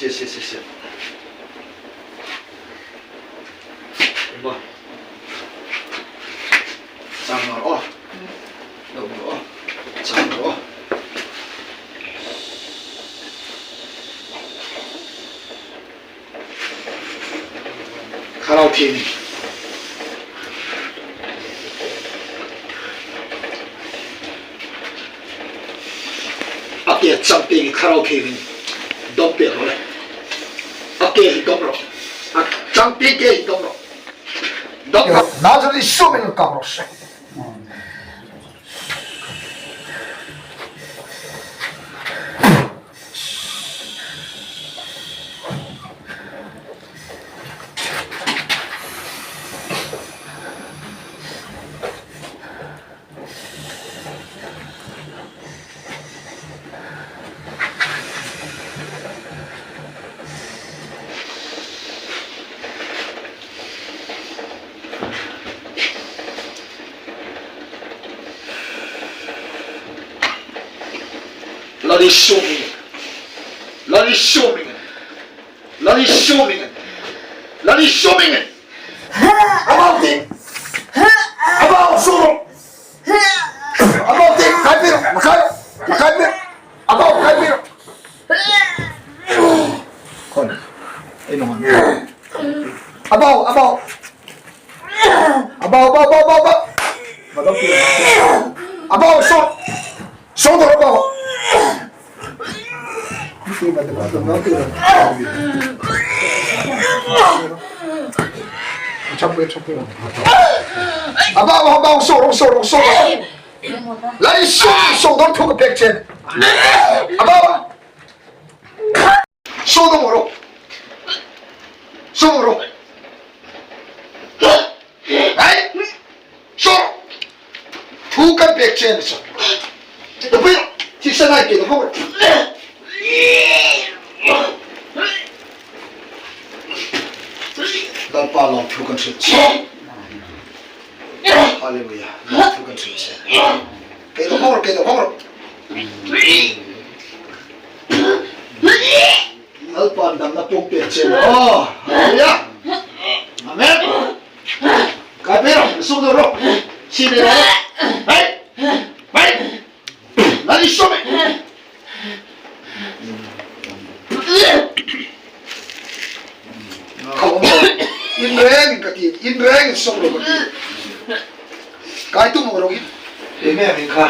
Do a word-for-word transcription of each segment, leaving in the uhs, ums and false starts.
Yes, yes, yes, yes. Chang naw ro. Lo naw ro. Chang naw ro. Thlarau Thienghlim. A ke chang pek hi Thlarau Thienghlimin dawm pek ro le. A ke hi dawm ro. A chang pek ke hi dawm ro. Dawm ro. Nazareth Isu hmingin ka ro se. Lal Isu hmingin. Lal Isu hmingin. Lal Isu hmingin. Lal Isu hmingin. About it. About, suro. About it. Kai piro. Kai. Kai piro. About, kai piro. Kon. Ei, no. About, about. About, about, about, about, about. About, so. So the about. About, about, so, so, so. Lal Isu, so, don't talk back then. About. Sodom ro. Sodom ro. Ai. So. Thu kan pek chen so. Tapi ti sa nai ke ko. Lalpa lawmthu kan hril che. Hallelujah. Lawmthu kan hril che. Ke ko, ke ko. Lalpan damna puong pek che. Oh, hallelujah. Amen. Kai piro, suk do ro. Si de ro. Hei. Hei. Lal Isu hmingin. Khawm in reng ka ti, in reng suk ro ka ti. Kai tum ro ki. Amen, amen ka.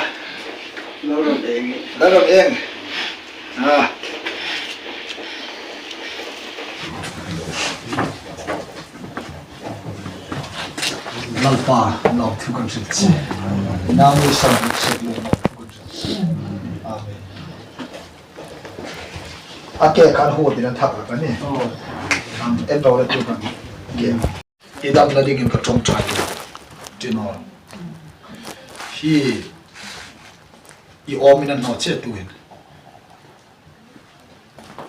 Lo ro de. Lo ro de. Ah. Lalpa, lawmthu kan hril che. Nang ni san hril che, lawmthu kan hril che. Amen. A ke kan hu din an thak ka ni. Am en ro le tu kan ke. I damna dingin ka ṭawngṭai. Ti naw. Hi i awm in an naw che tu hin.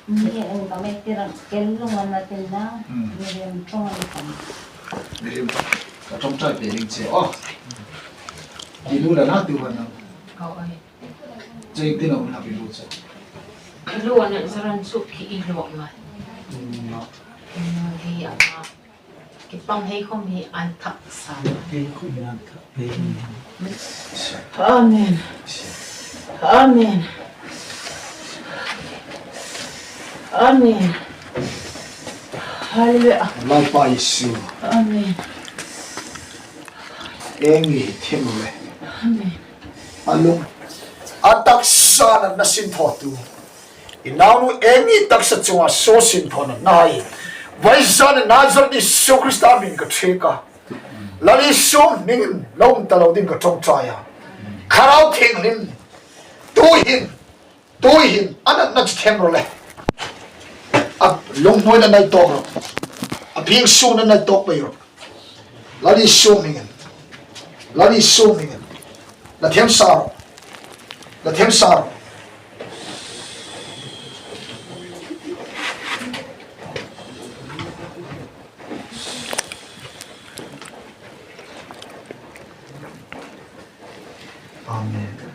Ni en ka mek tirang kel lung an na tin na. Hmm. Ni rem ṭawng an kan. Ni rem ṭawng. Ka ṭawngṭai pe ring che. Oh. Di lu la na tu ban na. Kau ai. Cheng tin a um hak i lu che. Lu an zaran su khi i lu ma. Hmm. Hi a ma. Ki pang hei khom hi an thak sa. Hei khom hi an thak. Amen. Amen. Amen. Hallelujah. Lalpa Isu. Amen. Eng i thim le. Amen. A lung. A taksa natna sin thaw tu. I naunu Eng i taksa chunga so sin thaw natna hai. Vawisun Nazareth Isu Krista hmingin ka ṭhek a. Lal Isu hmingin lo um ta lo dingin ka ṭawngṭai a. Thlarau Thienghlim. Tu hin. Tu hin. A natna chu them ro le. A lungnawina nei tawk ro. A bieksuna nei tawk pei ro. Lal Isu hmingin. Lal Isu hmingin. La them sa ro. La them sa ro. Amen.